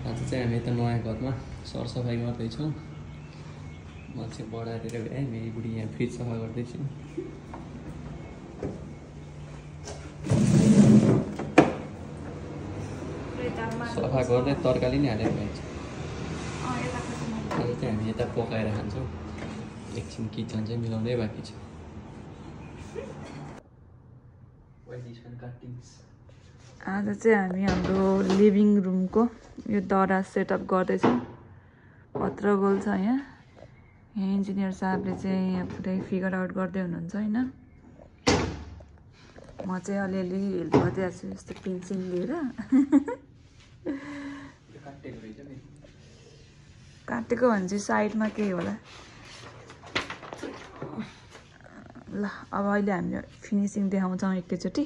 आज चाहिँ हामी त नयाँ घरमा सरसफाइ गर्दैछौँ। म चाहिँ बढाएर भ्याएँ, मेरी बुढी यहाँ फ्रिज सफा गर्दैछु। सफा गर्दै तरकारी नै हालेर भ्याइन्छ। आज चाहिँ हामी यता पकाएर खान्छौँ। एकछिन किचन चाहिँ मिलाउँदै बाँकी छ। आज चाहिँ हामी हाम्रो लिभिङ रुमको यो दराज सेटअप गर्दैछौँ। पत्र गोल छ यहाँ इन्जिनियर साहबले चाहिँ यहाँ पुरै फिगर आउट गर्दै हुनुहुन्छ होइन। म चाहिँ अलिअलि हेल्प गरिदिएको छु यस्तो पेन्सिल लिएर। काटेको भने चाहिँ साइडमा केही होला। ल अब अहिले हामीले फिनिसिङ देखाउँछौँ एकैचोटि।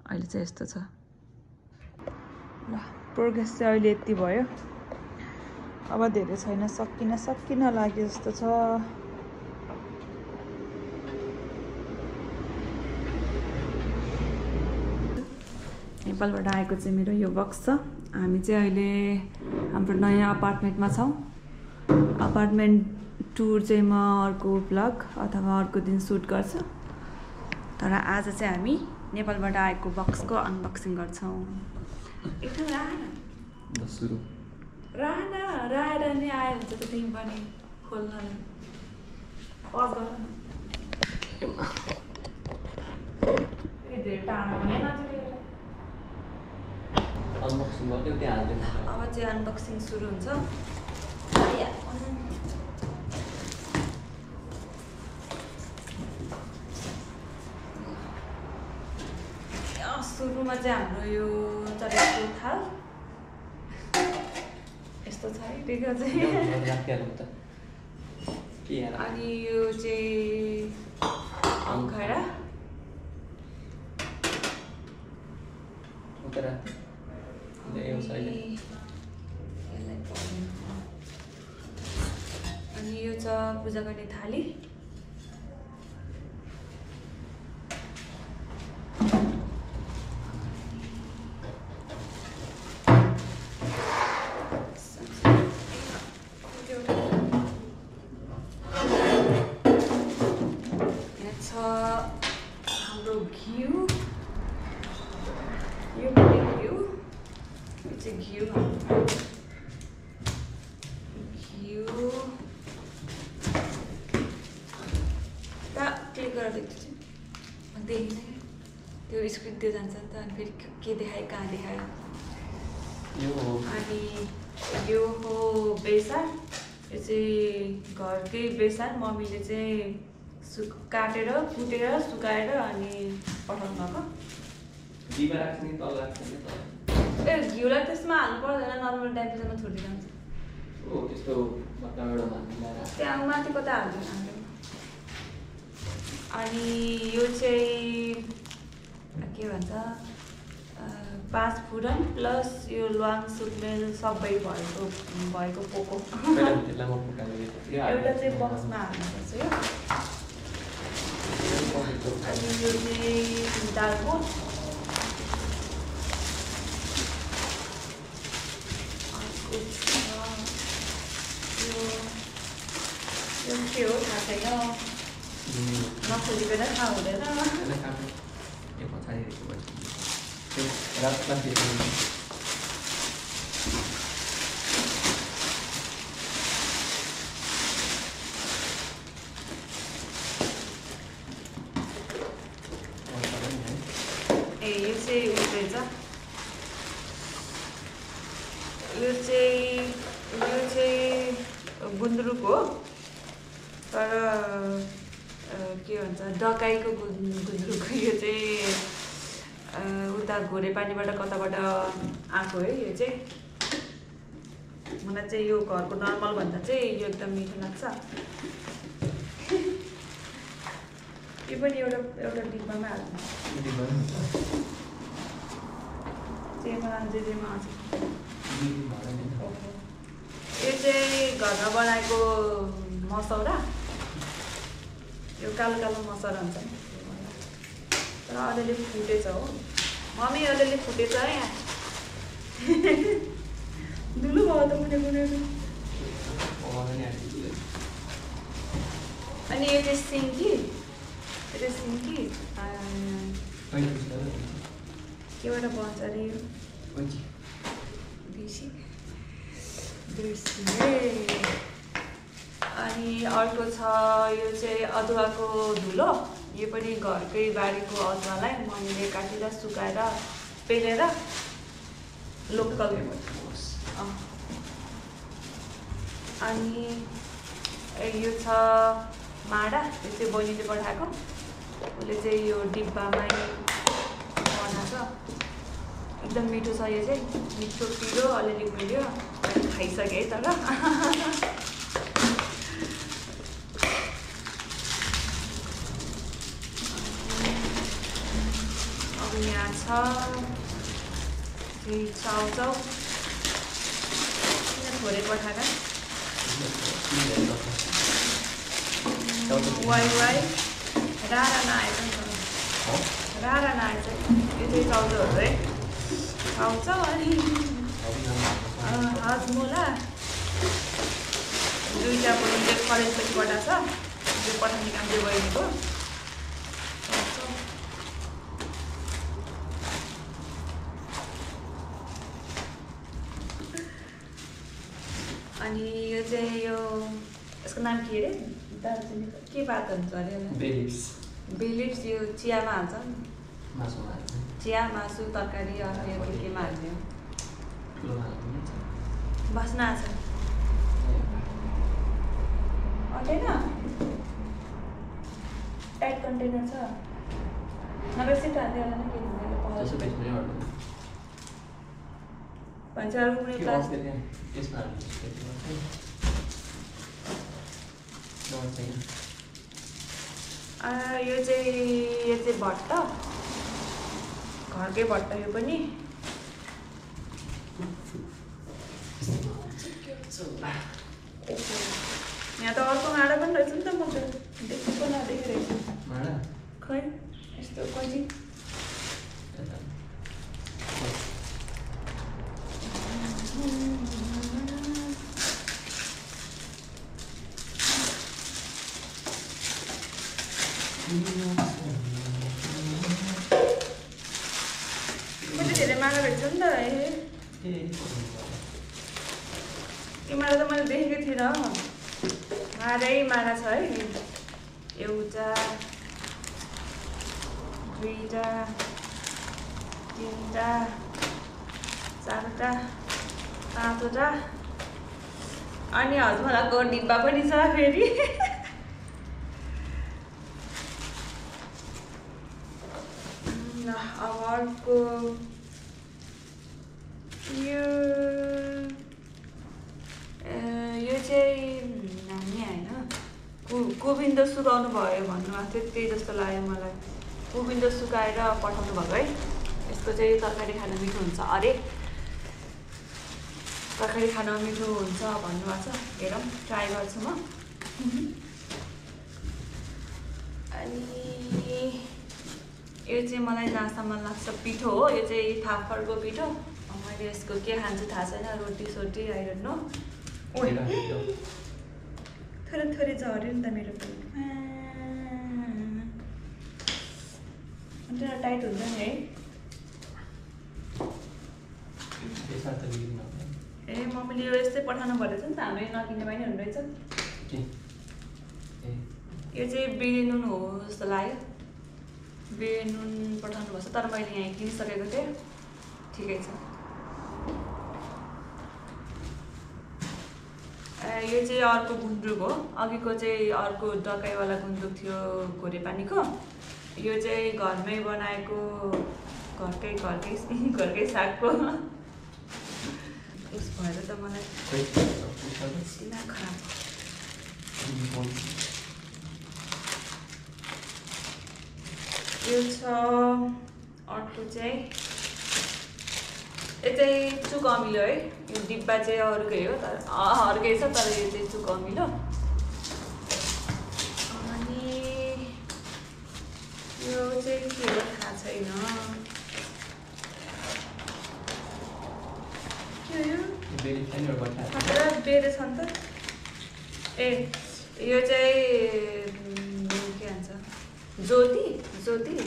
अहिले चाहिँ यस्तो छ। ल प्रोग्रेस चाहिँ अहिले यति भयो। अब धेरै छैन, सकिन लाग्यो जस्तो छ। नेपालबाट आएको चाहिँ मेरो यो बक्स छ। हामी चाहिँ अहिले हाम्रो नयाँ अपार्टमेन्टमा छौँ। अपार्टमेन्ट टुर चाहिँ म अर्को भ्लग अथवा अर्को दिन सुट गर्छु। तर आज चाहिँ हामी नेपालबाट आएको बक्सको अनबक्सिङ गर्छौँ। एकदम राहेर नै आयो हुन्छ त तिमी पनि खोल्न। पज गर धेरै टाढो पनि अनबक्सिङ गर्दै त्यहाँ हाल्दै। अब चाहिँ अनबक्सिङ सुरु हुन्छ। सुरुमा चाहिँ हाम्रो यो चलेको थाल यस्तो छ है टेको चाहिँ। अनि यो चाहिँ अङ्खरा अनि यो छ पूजा गर्ने थाली। त्यो स्क्रिन त्यो जान्छ नि त। अनि फेरि के देखायो कहाँ देखायो। अनि यो हो बेसार। यो चाहिँ घरकै बेसार। मम्मीले चाहिँ काटेर कुटेर सुकाएर अनि पठाउनु भएको। ए घिउलाई त्यसमा हाल्नु पर्दैन, नर्मल टेम्परेचरमा छोडिदिनु हुन्छ। त्यहाँ माथि कता हाल्दैन हामीले। अनि यो चाहिँ के भन्छ पाँचफुरन प्लस यो ल्वाङ सुकमेल सबै भएको पोको। एउटा चाहिँ बक्समा हाल्नुपर्छ यो। अनि यो चाहिँ दालको। यो के हो थाहा छैन, नखोलिकन थाहा हुँदैन। ए यो चाहिँ उठ्दैछ। यो चाहिँ गुन्द्रुक हो, तर के भन्छ डकाईको गुन्द्रुक। यो चाहिँ उता घोरेपानीबाट कताबाट आएको है। यो चाहिँ मलाई चाहिँ यो घरको नर्मल भन्दा चाहिँ यो एकदम मिठो लाग्छ। यो पनि एउटा डिब्बामा हाल्नु। यो चाहिँ घरमा बनाएको मसौरा। यो कालो कालो मसौरा हुन्छ नि, तर अलिअलि फुटेछ हो। मम्मी अलिअलि फुटेछ है यहाँ। कुनै कुनै अनि यो चाहिँ सिङ्की केबाट बन्छ अरे यो अनि अर्को छ यो चाहिँ अदुवाको धुलो यो पनि घरकै बारीको अदुवालाई मम्मीले काटेर सुकाएर पेलेर लोकल अनि यो छ माडा यो चाहिँ बहिनीले पठाएको उसले चाहिँ यो डिब्बामै बनाएको एकदम मिठो छ यो चाहिँ मिठो पिरो अलिअलि मिल्यो खाइसकेँ है तर अब यहाँ छ चाउचाउ थोरै पठाएर वाइ रारा नआएछ नि रारा नआएछ यो चाहिँ चाउचाउहरू है चाउचाउ अनि हाजमोला दुईवटा बहिनीले कलेजपछि पठाएको छ यो पठाउने काम चाहिँ बहिनीको अनि यो चाहिँ यो यसको नाम के अरे दार्जिलिङ के पात हुन्छ अरे बेलिप्स यो चियामा हाल्छ चिया मासु तरकारी यो केमा हाल्ने बस्न आछ अटेन टाइट कन्टेनर छ नभए सिट हाल्दै होला न के भन्छ अरू कुनै क्लास यो चाहिँ भट्ट घरकै भट्ट यो पनि यहाँ त अर्को माडा पनि रहेछ नि त म त देखेको नदेखेको रहेछ खै यस्तो कति धेरै माडा रहेछ नि त यो माडा त मैले देखेको थिइनँ माडा छ है एउटा दुईवटा तिनवटा चारवटा पाँचवटा अनि हजमोलाको डिब्बा पनि छ फेरि अब अर्को यो चाहिँ नानी होइन गोविन्द सुकाउनु भयो भन्नुभएको थियो त्यही जस्तो लाग्यो मलाई गोविन्द सुकाएर पठाउनु भएको है यसको चाहिँ तरकारी खान मिठो हुन्छ अरे तरकारी खान मिठो हुन्छ भन्नुभएको छ हेरौँ ट्राई गर्छु म अनि यो चाहिँ मलाई जहाँसम्म लाग्छ पिठो हो यो चाहिँ फाफरको पिठो मैले यसको के खान्छु थाहा छैन रोटी सोटी आई डोन्ट नो थोरै थोरै झऱ्यो नि त मेरो पेट टाइट हुन्छ नि है ए मम्मीले यो यस्तै पठाउनु परेछ नि त हाम्रो नकिन्ने पनि हुने रहेछ यो चाहिँ बिरे नुन हो जस्तो लाग्यो बिरे नुन पठाउनु पर्छ तर मैले यहाँ किनिसकेको थिएँ ठिकै छ यो चाहिँ अर्को गुन्द्रुक हो अघिको चाहिँ अर्को डकाइवाला गुन्द्रुक थियो घोरेपानीको यो चाहिँ घरमै बनाएको घरकै सागको उस भएर त मलाई सिना खराब यो छ अर्को चाहिँ यो चाहिँ चुक अमिलो है यो डिब्बा चाहिँ अर्कै हो तर अर्कै छ तर यो चाहिँ चुक अमिलो अनि यो चाहिँ के हो थाहा छैन के हो बेरी छैन र बट्टा बेरे छ नि त ए यो चाहिँ के भन्छ ज्योति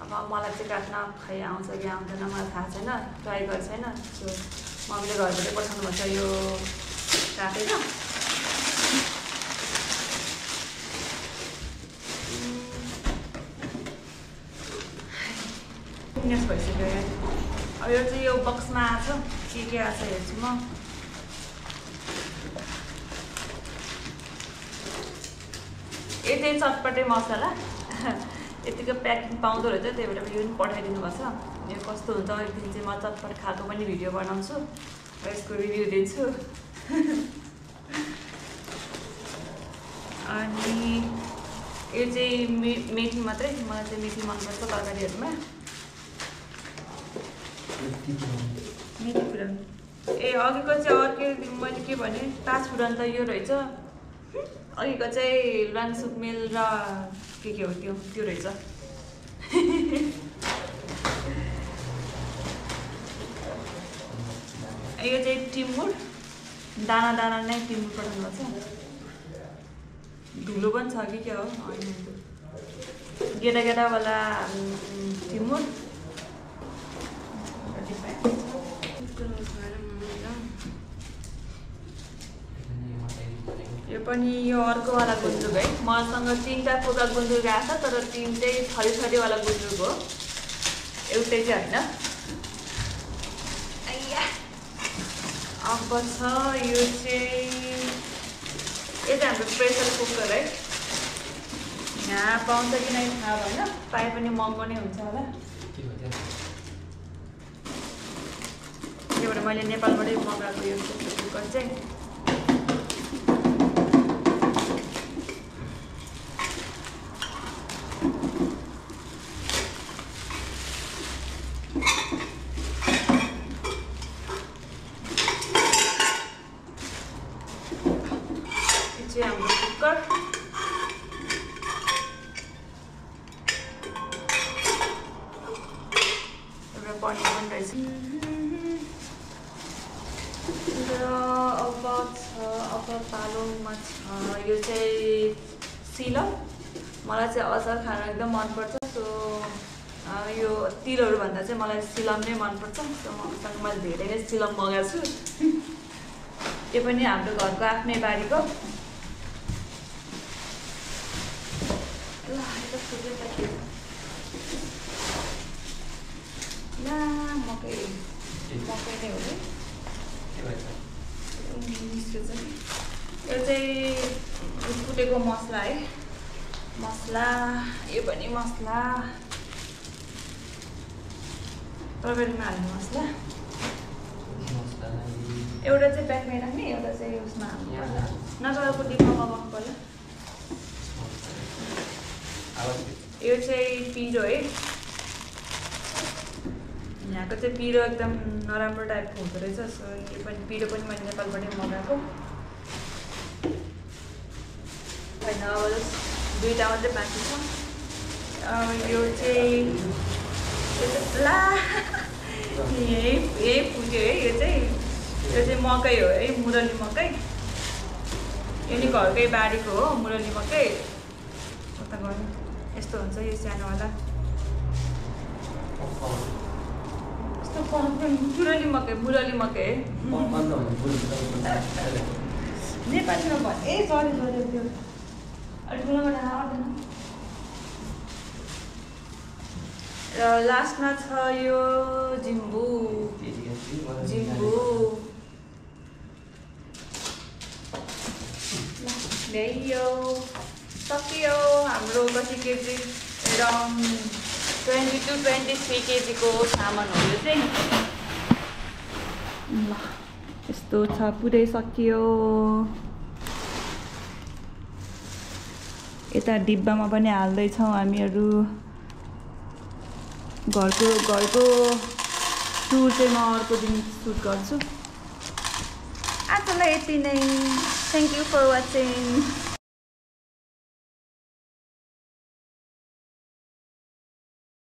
अब मलाई चाहिँ काट्न खै आउँछ कि आउँदैन मलाई थाहा छैन ट्राई गरेको छैन सो मम्मीले घरबाट पठाउनु भन्छ यो काटेर फिटनेस भइसक्यो अब यो चाहिँ यो बक्समा आएको छ के आएको छ हेर्छु म यो चाहिँ चटपटे मसला यतिको प्याकिङ पाउँदो रहेछ त्यही भएर यो पनि पठाइदिनु भएको छ यो कस्तो हुन्छ एकदिन चाहिँ म चटपट खाएको पनि भिडियो बनाउँछु र यसको रिभ्यू दिन्छु अनि यो चाहिँ मेथी मात्रै मलाई चाहिँ मेथी मनपर्छ तरकारीहरूमा मेथी फुरन ए अघिको चाहिँ अर्कै मैले के भने ताज फुरन त यो रहेछ अघिको चाहिँ ल्वाङ सुकमेल र के हो त्यो रहेछ यो चाहिँ टिमुर दाना नै टिमुर पठाउनु भएको छ धुलो पनि छ कि के हो गेडावाला टिमुर यो पनि यो अर्कोवाला गुन्द्रुक है मसँग 3टा पोका गुन्द्रुक आएको छ तर 3 चाहिँ थरीवाला गुन्द्रुक हो एउटै चाहिँ होइन अब छ यो चाहिँ हाम्रो प्रेसर कुकर है यहाँ पाउँछ कि नै थाहा भएन पाए पनि महँगो नै हुन्छ होला त्यही भएर मैले नेपालबाटै मगाएको यो प्रेसर कुकर चाहिँ हाम्रो कुकर एउटा पनिर पनि रहेछ र अब पालोमा छ यो चाहिँ सिलम मलाई चाहिँ अचार खान एकदम मनपर्छ सो यो तिलहरू भन्दा चाहिँ मलाई सिलम नै मनपर्छ सो मसँग मैले धेरै नै सिलम मगाएको छु यो पनि हाम्रो घरको आफ्नै बारीको मकै नै हो यो चाहिँ कुटेको मसला है यो पनि मसला तरकारीमा हाल्ने मसला एउटा चाहिँ ब्यागमै राख्ने एउटा चाहिँ उसमा हाल्नु नगरको डिब्बामा मगाउनु पर्यो यो चाहिँ पिरो है यहाँको चाहिँ पिरो एकदम नराम्रो टाइपको हुँदो रहेछ सो यो पनि पिरो पनि मैले नेपालबाटै मगाएको होइन अब 2टा मात्रै बाँकी छ यो चाहिँ ला यही फुट्यो है यो चाहिँ मकै हो है मुरली मकै यो नि घरकै बारीको हो मुरली मकै उता गर्नु यस्तो हुन्छ यो सानोवाला मुरली मकै है नेपालीमा भन् ए सरी त्यो अलिक ठुलोबाट आउँदैन र लास्टमा छ यो जिम्बु ल्याइयो सकियो हाम्रो कति केजी अराउन्ड 20 to 23 केजीको सामान हो यो चाहिँ ल यस्तो छ पुरै सकियो यता डिब्बामा पनि हाल्दैछौँ हामीहरू घरको टुर चाहिँ म अर्को दिन सुट गर्छु आजलाई यति नै थ्याङ्क यू फर वाचिङ